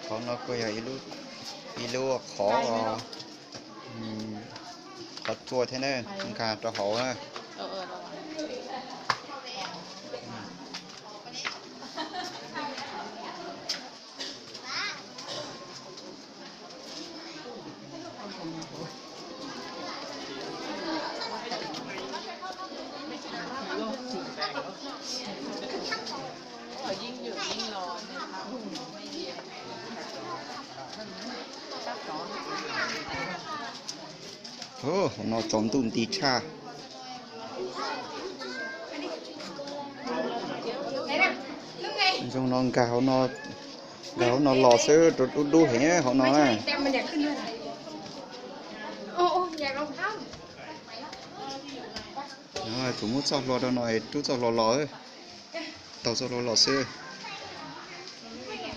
Qhov no kuj yog ib lub qhov, qhov tsua thiab na, nkag rau hauv na. Hauv no tsaus ntuj nti tshaj. Zoo no nkag hauv no, nkag hauv no los xwb rau dub dub heev hauv no na. Tsum muab txoj hlua rau no, rub txoj hlua los, taug txoj hlua los xwb.